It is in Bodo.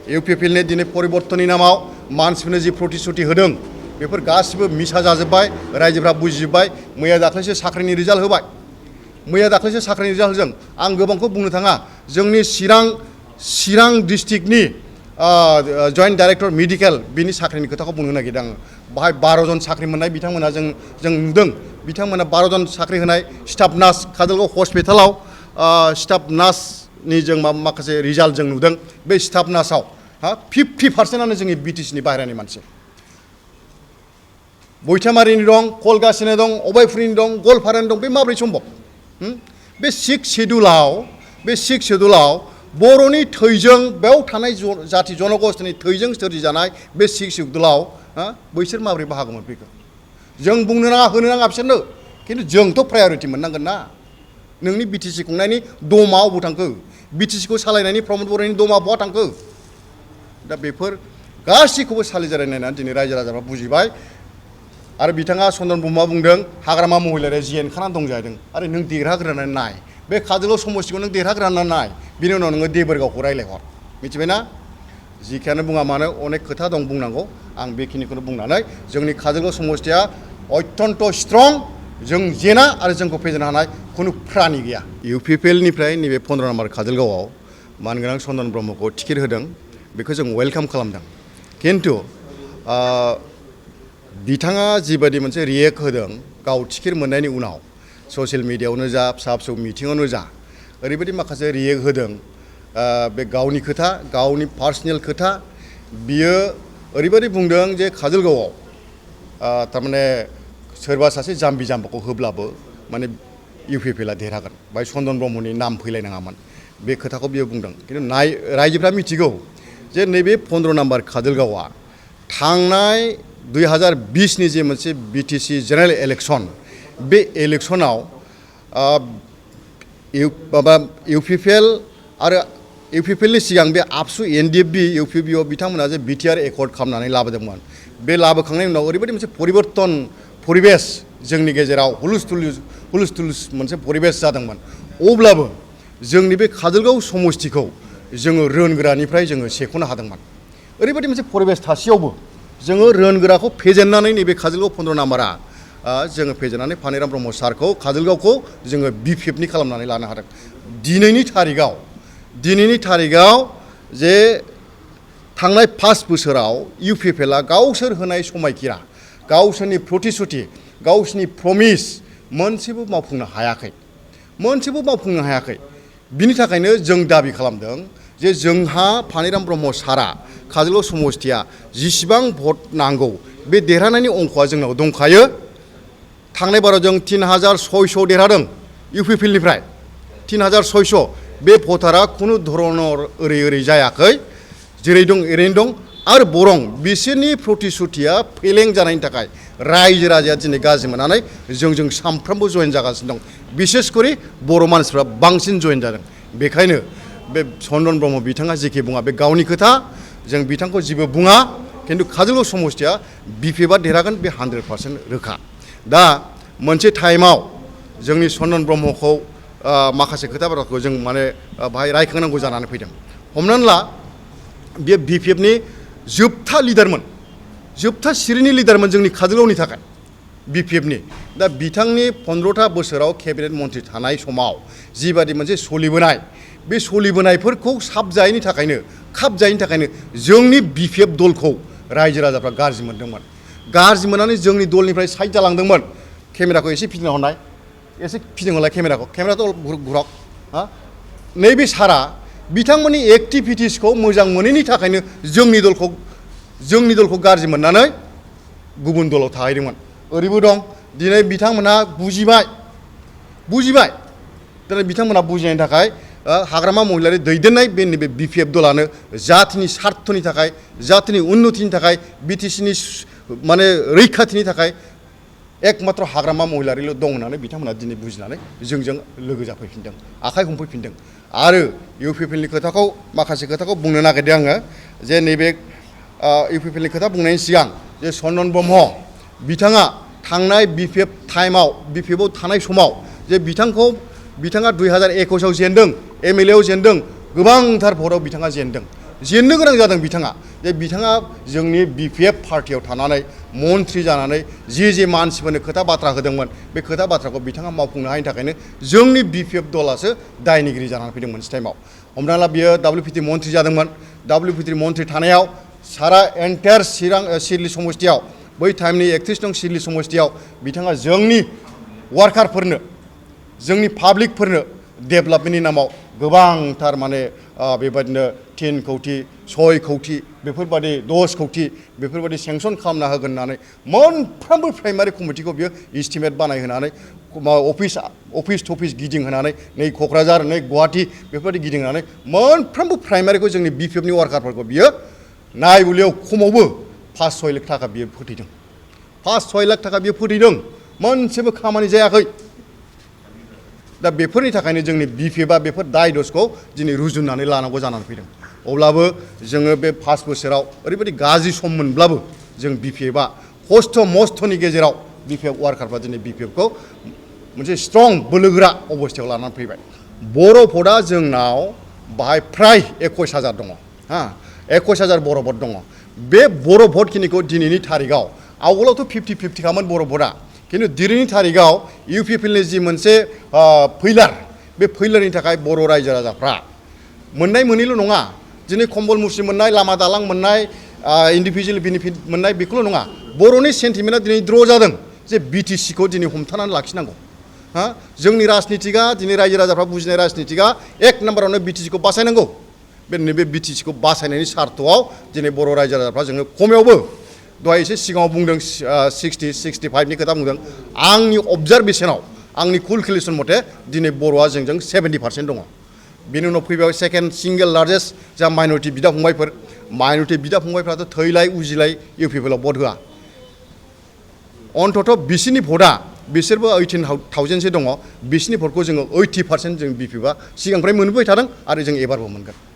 इउपिपिएलनि दिनै परिबर्तननि नामाव मानसिफोरनो जि प्रतिश्रुति होदों बेफोर गासिबो मिसा जाजोब्बाय रायजोफ्रा बुजिजोब्बाय मैया दाख्लैसो साख्रिनि रिजाल्ट होबाय मैया दाख्लैसो साख्रिनि रिजाल्ट होदों आं गोबांखौ बुंनो थाङा जोंनि चिरां डिस्ट्रिक्टनि जइन्ट डाइरेक्टर मेडिकेल बिनि साख्रिनि खोथाखौ बुंनो नागिरदों आङो बाहाय 12 जन साख्रि मोननाय बिथांमोना जों नुदों बिथांमोना 12 जन साख्रि होनाय स्टाफ नार्स काजलगाव हस्पिटालाव स्टाफ नार्सनि जों माखासे रिजाल्ट जों नुदों बे स्टाफ नार्सआव 50%आनो जोंनि बिटिसिनि बाहेरानि मानसि बयथामारिनि दं कलगासिनो दं अबायपुरिनि दं गवालपारानि दं बे माब्रै सम्भब बे 6 शेड्युलाव बर'नि थैजों बेयाव थानाय जाति जनगोष्ठीनि थैजों सोरजिजानाय बे 6 शेड्युलाव बैसोर माब्रै बाहागो मोनफैखो जों बुंनो नाङा होनो नाङा बिसोरनो खिन्थु जोंथ' प्रायरिटि मोननांगोन ना नोंनि बिटिसि खुंनायनि दमा अबाव थांखो बिटिसिखौ सालायनायनि प्रमद बर'नि दमा बहा थांखो दा बेफोर गासैखौबो सालिजारायनायनानै दिनै रायजो राजाफ्रा बुजिबाय आरो बिथाङा चन्दन ब्रह्मआ बुंदों हाग्रामा महिलारिया जेनखानानै दं जाहैदों आरो नों देरहाग्रोनानै नाय बे काजलगाव समस्तिखौ नों देरहाग्रोनानै नाय बिनि उनाव नोङो देबोरगावखौ रायलायहर मिथिबायना जिखियानो बुङा मानो अनेक खोथा दं बुंनांगौ आं बेखिनिखौनो बुंनानै जोंनि काजलगाव समस्तिया अत्यन्त स्ट्रं जों जेना आरो जोंखौ फेजेननो हानाय खुनु प्रानि गैया इउपिपिएलनिफ्राय नैबे 15 नम्बर काजलगावआव मानगोनां चन्दन ब्रह्मखौ टिकेट होदों बेखौ जों वेलकाम खालामदों खिन्थु बिथाङा जिबायदि मोनसे रिएक्ट होदों गाव टिकेट मोननायनि उनाव ससियेल मिडियायावनो जा फिसा फिसौ मिटिङावनो जा ओरैबायदि माखासे रिएक्ट होदों बे गावनि खोथा गावनि पार्सनेल खोथा बियो ओरैबायदि बुंदों जे काजलगावआव थारमाने सोरबा सासे जाम्बि जाम्बाखौ होब्लाबो माने इउपिपिएलआ देरहागोन बाय चन्दन ब्रह्मनि नाम फैलायनाङामोन बे खोथाखौ बियो बुंदों खिन्थु रायजोफ्रा मिथिगौ जे नैबे 15 नम्बर काजलगावआ थांनाय 2020नि जे मोनसे बिटिसि जेनेरेल इलेक्सन बे इलेक्सनाव इउपिपिएल आरो इउपिपिएलनि सिगां बे आबसु एनडिएफबि इउपिपिअ बिथांमोना जे बिटिआर एकर्ड खालामनानै लाबोदोंमोन बे लाबोखांनायनि उनाव ओरैबायदि मोनसे परिबर्तन परिबेस जोंनि गेजेराव हुलुस थुलुस मोनसे परिबेस जादोंमोन अब्लाबो जोंनि बे काजलगाव समस्तिखौ जोङो रोनगोरानिफ्राय जोङो सेख'नो हादोंमोन ओरैबायदि मोनसे परिबेस थासेयावबो जोङो रोनगोराखौ फेजेननानै नैबे काजलगाव 15 नम्बरा जोङो फेजेननानै फानिराम ब्रह्म सारखौ काजलगावखौ जोङो बिपिएफनि खालामनानै लानो हादों दिनैनि थारिगाव जे थांनाय 5 बोसोराव इउपिपिएलआ गावसोर होनाय समायखिरा गावसोरनि प्रतिश्रुति गावसोरनि प्रमिस मोनसेबो मावफुंनो हायाखै बिनि थाखायनो जों दाबि खालामदों जे जोंहा फानिराम ब्रह्म सारा काजलगाव समस्तिया जिसिबां भट नांगौ बे देरहानायनि अंकआ जोंनाव दंखायो थांनाय बाराव जों 3600 देरहादों इउपिपिएलनिफ्राय 3600 बे भटारा खुनु धरनर ओरै जायाखै जेरै दं एरैनो दं आरो बरं बिसोरनि प्रतिश्रुतिया फेलें जानायनि थाखाय रायजो राजाया दिनै गाज्रि मोननानै जोंजों सामफ्रामबो जयेन जागासिनो दं बिसेसकरि बर' मानसिफ्रा बांसिन जयेन जादों बेखायनो बे चन्दन ब्रह्म बिथाङा जेखि बुङा बे गावनि खोथा जों बिथांखौ जेबो बुङा खिन्थु काजलगाव समस्तिया बिपिएफआ देरहागोन बे 100% रोखा दा मोनसे टाइमाव जोंनि चन्दन ब्रह्मखौ माखासे खोथा बाथ्राखौ जों माने बाहाय रायखांनांगौ जानानै फैदों हमनानै ला बे बिपिएफनि जोबथा सिरिनि लिडारमोन जोंनि काजलगावनि थाखाय बिपिएफनि दा बिथांनि 15था बोसोराव केबिनेट मन्थ्रि थानाय समाव जिबादि मोनसे सोलिबोनाय बे सोलिबोनायफोरखौ खाबजायैनि थाखायनो जोंनि बिपिएफ दलखौ रायजो राजाफ्रा गाज्रि मोनदोंमोन गाज्रि मोननानै जोंनि दलनिफ्राय साइड जालांदोंमोन केमेराखौ एसे फिदिंना हरनाय एसे फिदिंहरलाय केमेराथ' घुरक नैबे सारा बिथांमोननि एक्टिभिटिसखौ मोजां मोनैनि थाखायनो जोंनि दलखौ गाज्रि मोननानै गुबुन दलाव थाहैदोंमोन ओरैबो दं दिनै बिथांमोनहा बुजिबाय दिनै बिथांमोनहा बुजिनायनि थाखाय हाग्रामा महिलारि दैदेननाय बे नैबे बिपिएफ दलानो जातिनि स्वार्थनि थाखाय जातिनि उन्नतिनि थाखाय बिटिसिनि माने रैखाथिनि थाखाय एकमात्र हाग्रामा महिलारिल' दं होननानै बिथांमोनहा दिनै बुजिनानै जोंजों लोगो जाफैफिनदों आखाइ हमफैफिनदों आरो इउपिपिएलनि खोथाखौ माखासे खोथाखौ बुंनो नागिरदों आङो जे नैबे इउपिपिएलनि खोथा बुंनायनि सिगां जे चन्दन ब्रह्म बिथाङा थांनाय बिपिएफआव थानाय समाव जे बिथाङा 2021आव जेनदों एमएलएआव जेनदों गोबांथार भटआव बिथाङा जेनदों जेननो गोनां जादों बिथाङा जे बिथाङा जोंनि BPF पार्टियाव थानानै मन्थ्रि जानानै जे मानसिफोरनो खोथा बाथ्रा होदोंमोन बे खोथा बाथ्राखौ बिथाङा मावफुंनो हायिनि थाखायनो जोंनि BPF दलासो दायनिगिरि जानानै फैदों मोनसे टाइमाव हमना ला बियो WPT मन्थ्रि जादोंमोन WPT मन्थ्रि थानायाव सारा एन्टायार चिरां सिडली समस्तियाव बै टाइमनि 31 नं सिडली समस्तियाव बिथाङा जोंनि वार्कारफोरनो जोंनि पाब्लिकफोरनो डेभेलपमेन्टनि नामाव गोबांथार माने बेबायदिनो 3 कौटि 6 कौटि बेफोरबायदि 10 कौटि बेफोरबायदि सेंसन खालामना होगोन होननानै मोनफ्रोमबो प्राइमारि कमिटिखौ बियो इस्टिमेट बानायहोनानै अफिस टफिस गिदिंहोनानै नै क'क्राझार नै गुवाहाटि बेफोरबायदि गिदिंनानै मोनफ्रोमबो प्राइमारिखौ जोंनि BPFनि वार्कारफोरखौ बियो नायबुलियाव खमावबो 5-6 लाख थाखा बियो फोथैदों 5-6 लाख थाखा बियो फोथैदों मोनसेबो खामानि जायाखै दा बेफोरनि थाखायनो जोंनि BPFआ बेफोर दाय दसखौ दिनै रुजुननानै लानांगौ जानानै फैदों अब्लाबो जोङो बे 5 बोसोराव ओरैबायदि गाज्रि सम मोनब्लाबो जों BPFआ खस्थ' मस्थ'नि गेजेराव BPF वार्कारफ्रा दिनै BPFखौ मोनसे स्ट्रं बोलोगोरा अबस्थायाव लानानै फैबाय बर' भटआ जोंनाव बाहाय फ्राय 21,000 दङ 21,000 बर' भट दङ बे बर' भटखिनिखौ दिनैनि थारिखआव आवगोलावथ' 50-50 खामोन बर' भटआ किन्तु दिनैनि थारिखआव UPPनि जि मोनसे फैलार बे फैलारनि थाखाय बर' रायजो राजाफ्रा मोननाय मोनैल' नङा दिनै कम्बल मुस्रि मोननाय लामा दालां मोननाय इन्डिभिजुवेल बेनिफिट मोननाय बेखौल' नङा बर'नि सेन्टिमेन्टआ दिनै द्र' जादों जे BTCखौ दिनै हमथानानै लाखिनांगौ जोंनि राजनितिकआ दिनै रायजो राजाफ्रा बुजिनाय राजनितिकआ 1 नाम्बारावनो BTCखौ बासायनांगौ बे नैबे BTCखौ बासायनायनि सार्थआव दिनै बर' रायजो राजाफ्रा जोङो खमावबो दहाय एसे सिगाङाव बुंदों 60-65नि खोथा बुंदों आंनि अबजारभेसनाव आंनि केलकुलेसन मथे दिनै बर'आ जोंजों 70% दङ बेनि उनाव फैबाय सेकेन्ड सिंगेल लार्जेस्ट जा माइनरिटि बिदा फंबायफ्राथ' थैलाय उजिलाय UPPआव भट होआ अन्तत बिसोरनि भटआ बिसोरबो 18,000सो दङ बिसोरनि भटखौ जोङो 80% जों BPFआ सिगांनिफ्राय मोनबोबाय थादों आरो जों एबारबो मोनगोन